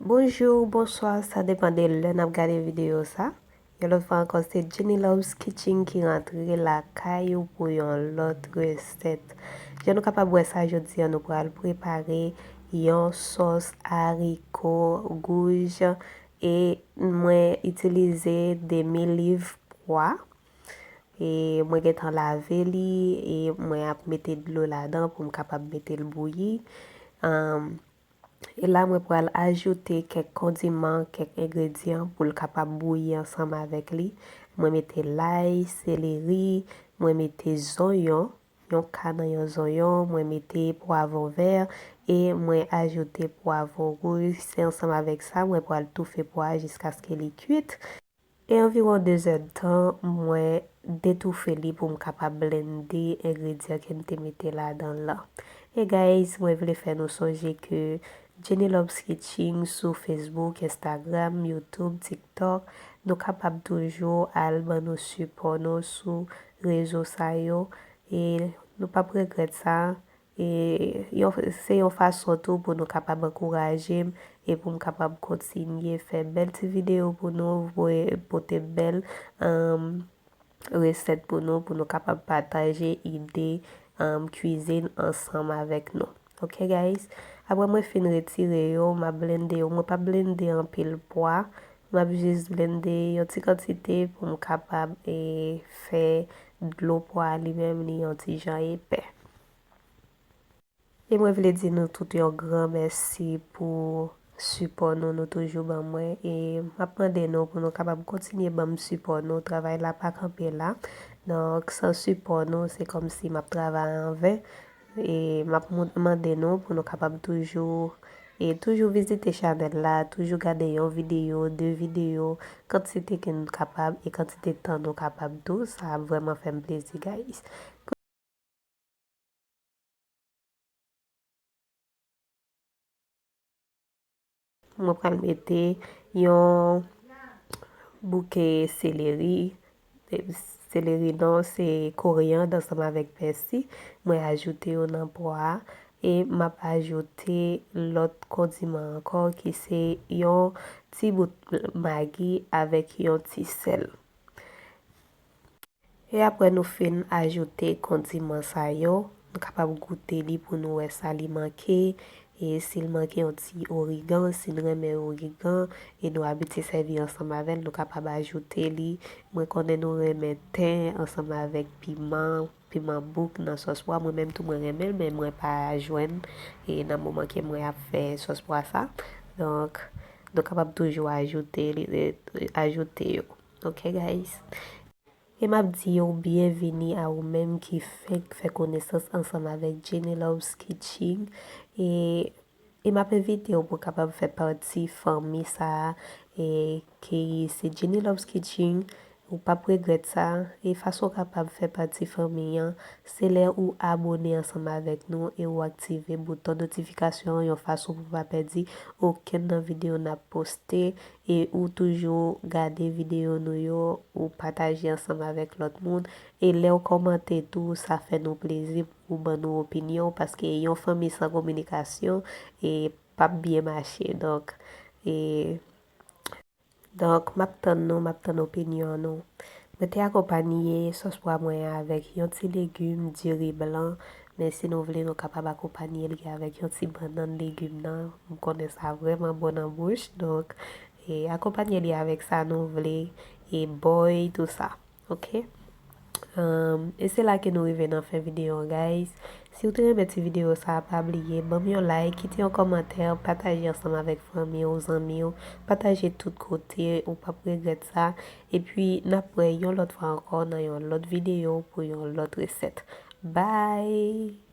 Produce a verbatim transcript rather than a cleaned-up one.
Bonjou, bonswa, sa depann de lè n ap gade videyo sa. Yon lòt fwa ankò, se Jenny Loves Kitchen ki rantre lakay ou pou yon lòt resèt. Jan nou kapab wè sa, jodi a nou pral prepare yon sòs ariko wouj e mwen itilize demi liv pwa. E mwen gentan lave li e mwen ap mete dlo ladan pou m kapab mete l bouyi. Anm, e la mwen pral ajoute kèk kondiman, kèk engredyan pou l kapab bouyi ansanm avèk li. Mwen mete lay, seleri, mwen mete zonyon, yon ka nan yon zonyon, mwen mete pwavwon vè e mwen ajoute pwavwon wouj. Se ansanm avèk sa, mwen pral toufe pwa a jiskaske li kuit. E anviwon de zèdtan, mwen detoufe li pou m kapab blende engredyan ke m te mete ladan l lan. E guys, mwen vle fè nou sonje ke Jenny Loves Kitchen sou Facebook, Instagram, YouTube, TikTok, nou kapab toujou al ban nou sipò nou sou rezo sa yo. E nou p ap regrèt sa. E yon, se yon fason tou pou nou kapab ankouraje m e pou m kapab kontinye fè bèl ti videyo pou nou, voye pote bèl, um, resèt pou nou, pou nou kapab pataje ide, um, kwizin ansanm avèk nou. Ok, guys? Apre mwen fin retire yo, m ap blende yo. Mwen p ap blende anpil pwa. M ap jis blende yon ti kantite pou m kapab, e, fè dlo pwa a li menm li yon ti jan epè. E mwen vle di nou tout yon gran mèsi pou sipò nou, nou toujou ban mwen. E m ap mande nou pou nou kapab kontinye ban m sipò nou. Travay la pa kanpe la. Donk, san sipò nou, se kòmsi m ap travay anven. E m ap mou-, mande nou pou nou kapab toujou, e toujou vizite chanèl la, toujou gade yon videyo, de videyo, kantite ke nou kapab e kantite tan nou kapab tou. Sa ap vrèman fè m plezi, guys. Mwen pral mete yon bouke seleri. E seleri non, se koryann ansanm avèk pèsi. Mwen ajoute yo nan pwa a. E m ap ajoute lòt kondiman ankò ki se yon ti bout magi avèk yon ti sèl. E apre nou fin ajoute kondiman sa yo, nou kapab goute li pou nou wè sa li manke. E si l manke yon ti origan, si n renmen origan, e nou abitye sèvi ansanm avè l, nou kapab ajoute li. Mwen konnen nou renmen ten ansanm avèk piman, piman bouk nan sòs pwa. Mwen menm tou mwen renmen l, men mwen pa jwenn, e nan moman ke mwen ap fè sòs pwa sa. Donk, nou kapab toujou ajoute li, e, ajoute yo. Ok, guys? E m ap di w byenvini a ou menm ki fenk fè konesans ansanm avèk Jenny Loves Kitchen. E, e m ap envite w pou w kapab fè pati fanmi sa a, e, ki se Jenny Loves Kitchen. Ou p ap regrèt sa. E fason w kapab fè pati fanmi an, se lè ou abone ansanm avèk nou e ou aktive bouton notifikasyon an yon fason pou w pa pèdi okenn nan videyo n ap poste. E ou toujou gade videyo nou yo, ou pataje ansanm avèk lòt moun. E lè w kòmante tou, sa fè nou plezi pou w ban nou opinyon, paske yon fanmi san kominikasyon, e p ap byen mache. Donk, e, donk, m ap tann nou, m ap tann opinyon nou. Mwen te akonpanye sòs pwa mwen an avèk yon ti legim, diri blan, men si nou vle, nou kapab akonpanye li avèk yon ti bannann legim nan. M konnen sa vrèman bon nan bouch, donk, e akonpanye li avèk sa nou vle, e bòy, tou sa. Ok? Anm, e se la ke nou rive nan fen videyo an, guys. Si w te renmen ti videyo sa a, pa bliye, ban m yon like, kite yon kòmantè, pataje ansanm avèk fanmi w, zanmi w, pataje tout kote, ou p ap regrèt sa. Epi, n ap wè yon lòt fwa ankò nan yon lòt videyo pou yon lòt resèt. Bye!